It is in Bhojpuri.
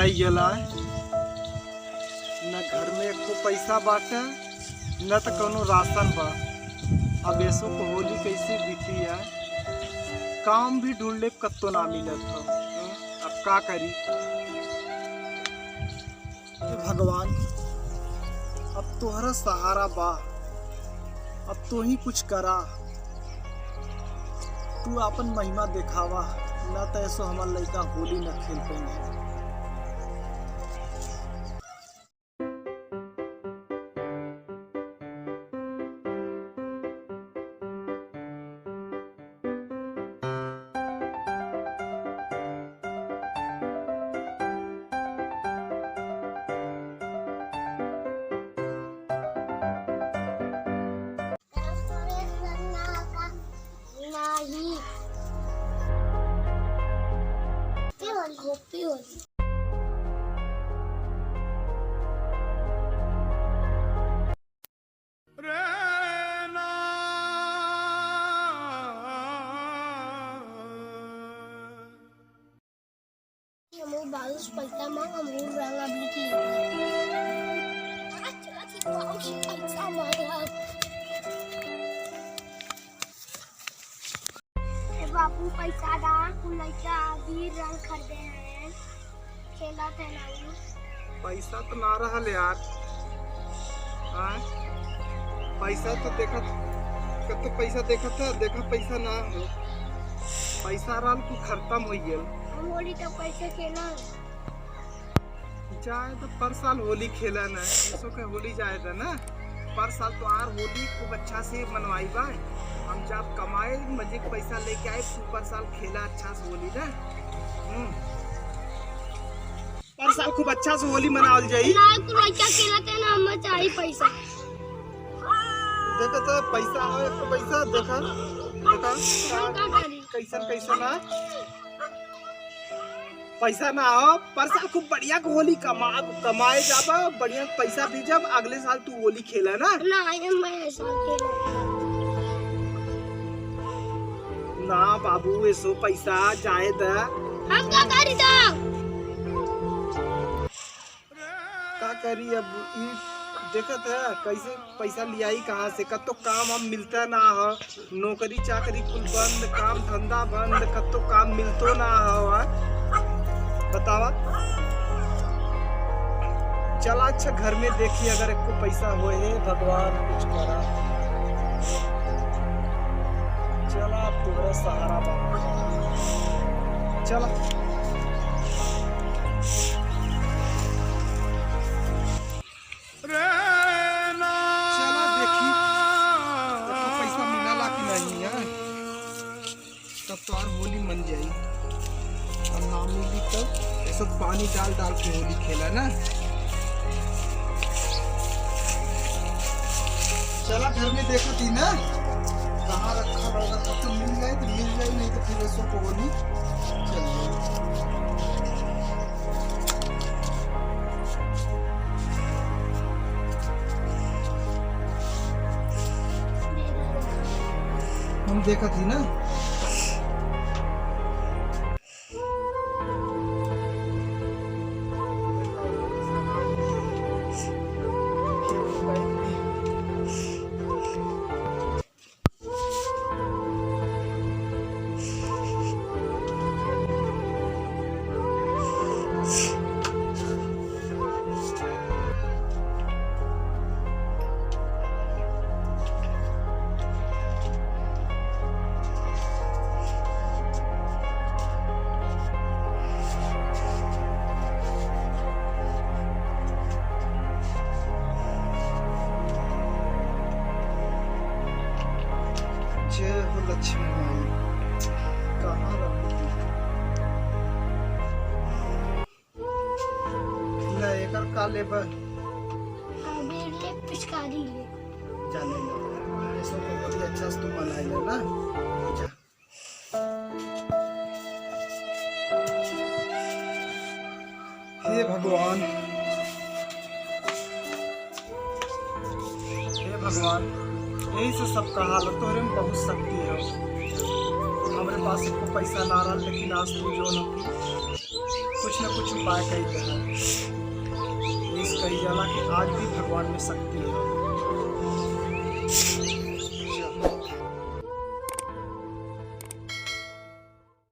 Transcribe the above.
आई गेला। न घर में एको पैसा बाटे, न त कौनो राशन बा। अब एसो को होली कैसे बीती है? काम भी ढूंढले कत्तो ना मिलत हो। अब का करी? हे भगवान, अब तोहरा सहारा बा, अब तो ही कुछ करा। तू अपन महिमा देखावा, ना त ऐसो हमार लइका होली न खेल पाई। नहीं, हैप्पी होली। हमू बाबू से पैसा मांग, हमू रंग अबीर की। अच्छा, बाबू से पैसा मांग। ए बापू, पैसा दा, कुल लइका अबीर रंग खरीदे हैं, खेलत है ना उ। पैसा तो ना रहल यार। हाँ, पैसा तो देखत कत पैसा देखत है, देखा पैसा ना हो। पैसा रहल तू खत्म हो गेल। हम होली तो कैसे खेला? जाए तो पर साल होली खेला ना, ऐसो के होली जाए था ना। पर साल तो आर होली खूब अच्छा से मनवाई बा। हम जब कमाए मजे के पैसा लेके आए, तू पर साल खेला अच्छा से होली ना। पर साल खूब अच्छा से होली मनावल जाई। ना, कुल लइका खेलत है ना, हमें चाहिए पैसा। देखा तो पैसा हो, एक तो पैसा देखा देखा। हम का करी? कैसन कैसन है पैसा ना हो। पर साल खूब बढ़िया के होली कमा कमाए जाबा, बढ़िया पैसा भी जब अगले साल तू होली खेला ना। ना, ये मैं ऐसा खेला। ना बाबू, ऐसो पैसा जाए दा। हम का करी दा? का करी अब? ई देखत है कैसे पैसा लियाई कहाँ से? कतो काम हम मिलता ना हो। नौकरी चाकरी कुल बंद, काम धंधा बंद, कतो काम मिलतो ना हो। हाँ? बतावा। चला अच्छा, घर में देखी अगर एको पैसा होए। हे भगवान, कुछ करा। चला, अब तोहरा सहारा बा। चला। चला देखी देखो पैसा मिलला कि नहीं है, तब तो और होली मन जाई। और ना मिली तब ये सब पानी डाल डाल के होली खेला ना। चला, घर में देखो थी ना कहाँ रखा होगा। तब तो मिल गए तो मिल जाए, नहीं तो फिर ऐसो को होली चल जाए। हम देखा थी ना। जय हो लक्ष्मी माई। कहाँ रखी? ले, एकर का लेब? अबीर ले, पिचकारी ले। जाने लो, ऐसो को होली अच्छा से तू मनाई ले ना, जा। हे भगवान, हे भगवान, यही से सब कहा तोहरे में बहुत शक्ति है। हमारे पास एको पैसा ना रहा, लेकिन आज तू जो न कुछ न कुछ उपाय कर देना। इस कही जाला कि आज भी भगवान में शक्ति है।